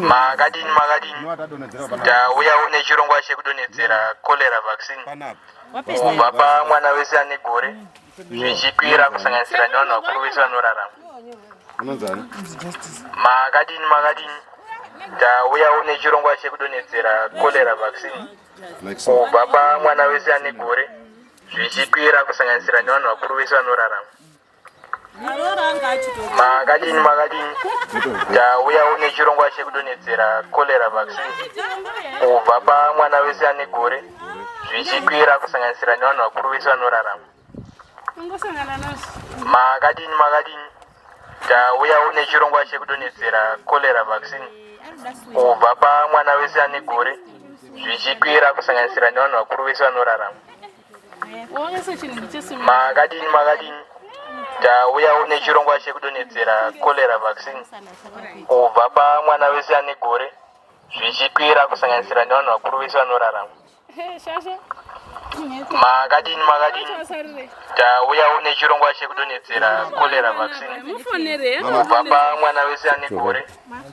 Makadini makadini, tauyawo nechirongwa chekudonhedzera cholera vaccine kubva pamwana wese ane gore zvichikwira kusanganisira nevanhu vakuru vese vanorarama. Makadini makadini, tauyawo nechirongwa chekudonhedzera cholera vaccine kubva pamwana wese ane gore zvichikwira kusanganisira nevanhu vakuru vese vanorarama. Makadini makadini, tauyawo nechirongwa chekudonhedzera cholera vaccine kubva pamwana wese ane gore zvichikwira kusanganisira nevanhu vakuru vese vanorarama. Makadini makadini, tauyawo nechirongwa chekudonhedzera cholera vaccine kubva pamwana wese ane gore zvichikwira kusanganisira nevanhu vakuru vese vanorarama. Makadini makadini, tauyawo nechirongwa chekudonhedzera cholera vaccine kubva pamwana wese ane gore zvichikwira kusanganisira nevanhu vakuru vese vanorarama. Makadini makadini, tauyawo nechirongwa chekudonhedzera cholera vaccine kubva pamwana wese ane gore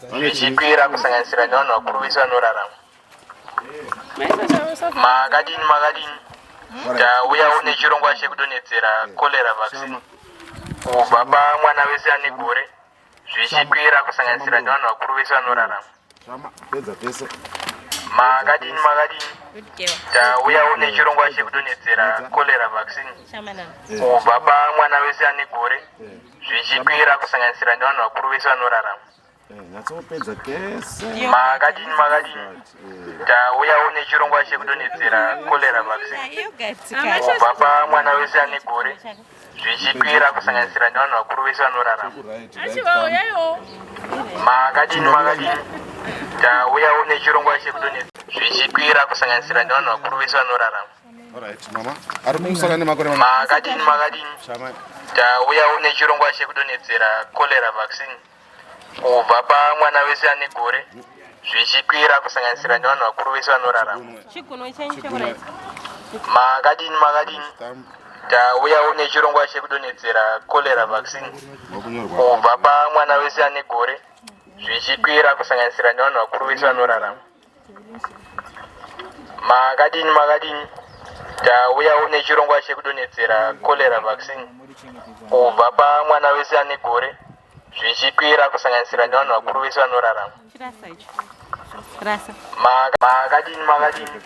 zvichikwira kusanganisira nevanhu vakuru vese vanorarama. Makadini makadini, tauyawo nechirongwa chekudonhedzera cholera vaccine kubva pamwana wese ane gore zvichikwira kusanganisira nevanhu vakuru vese vanorarama. Makadini makadini, tauyawo nechirongwa chekudonhedzera cholera vaccine kubva pamwana wese ane gore zvichikwira kusanganisira nevanhu vakuru vese vanorarama. Nyatsopedza kese. Makadini makadini, tauyawo nechirongwa chekudonhedzera cholera vaccine kubva pamwana wese ane gore zvichikwira kusanganisira nevanhu vakuru vese vanorarama. Makadini makadini, tauyawo nechirongwa chekudonhedzera zvichikwira kusanganisira nevanhu vakuru vese vanorarama. Alright, mama. Ari kumusana nemakore mama. Makadini makadini, Shama. tauyawo nechirongwa chekudonhedzera cholera vaccine kubva pamwana wese ane gore zvichikwira kusanganisira nevanhu vakuru vese vanorarama. Chigunwe chenyu chekuraita. Makadini makadini, tauyawo nechirongwa chekudonhedzera cholera vaccine Wakunyorwa. kubva pamwana wese ane gore zvichikwira kusanganisira nevanhu vakuru vese vanorarama. Makadini makadini, tauyawo nechirongwa chekudonhedzera cholera vaccine kubva pamwana wese ane gore zvichikwira kusanganisira nevanhu vakuru vese vanorarama. Chirasa icho. Rasa. Makadini makadini,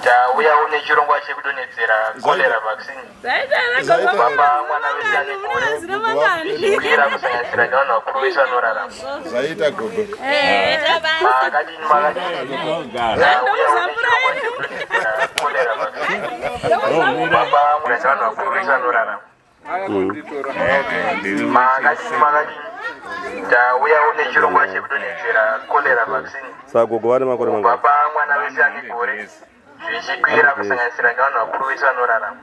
tauyawo nechirongwa chekudonhedzera cholera vaccine kubva pamwana wese ane gore zvichikwira kusanganisira nevanhu vakuru vese vanorarama. Zvaita gogo. Makadini makadini, tauyawo nechirongwa chekudonhedzera cholera vaccine kubva pamwana nevanhu vakuru vese vanorarama. Makadini makadini, tauyawo nechirongwa chekudonhedzera cholera vaccine Saka gogo vane makore kubva mangani? pamwana wese ane gore zvichikwira kusanganisira nevanhu vakuru vese vanorarama.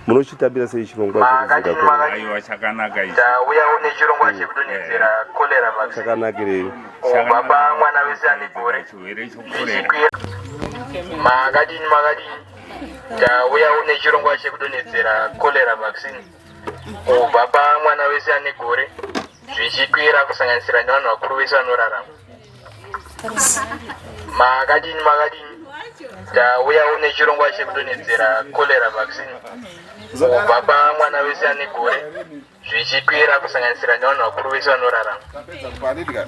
Munochitambira sei chirongwa Makadini chekudzika makadini, Aiwa, chakanaka ichi. tauyawo nechirongwa chekudonhedzera cholera vaccine Chakanakirei? kubva pamwana wese ane gore Chirwere chokorera. zvichikwira. Makadini makadini, tauyawo nechirongwa chekudonhedzera cholera vaccine kubva pamwana wese ane gore zvichikwira kusanganisira nevanhu vakuru vese vanorarama. Makadini makadini, tauyawo nechirongwa chekudonhedzera cholera vaccine kubva pamwana wese ane gore zvichikwira kusanganisira nevanhu vakuru vese vanorarama. Tapedza kupanidya.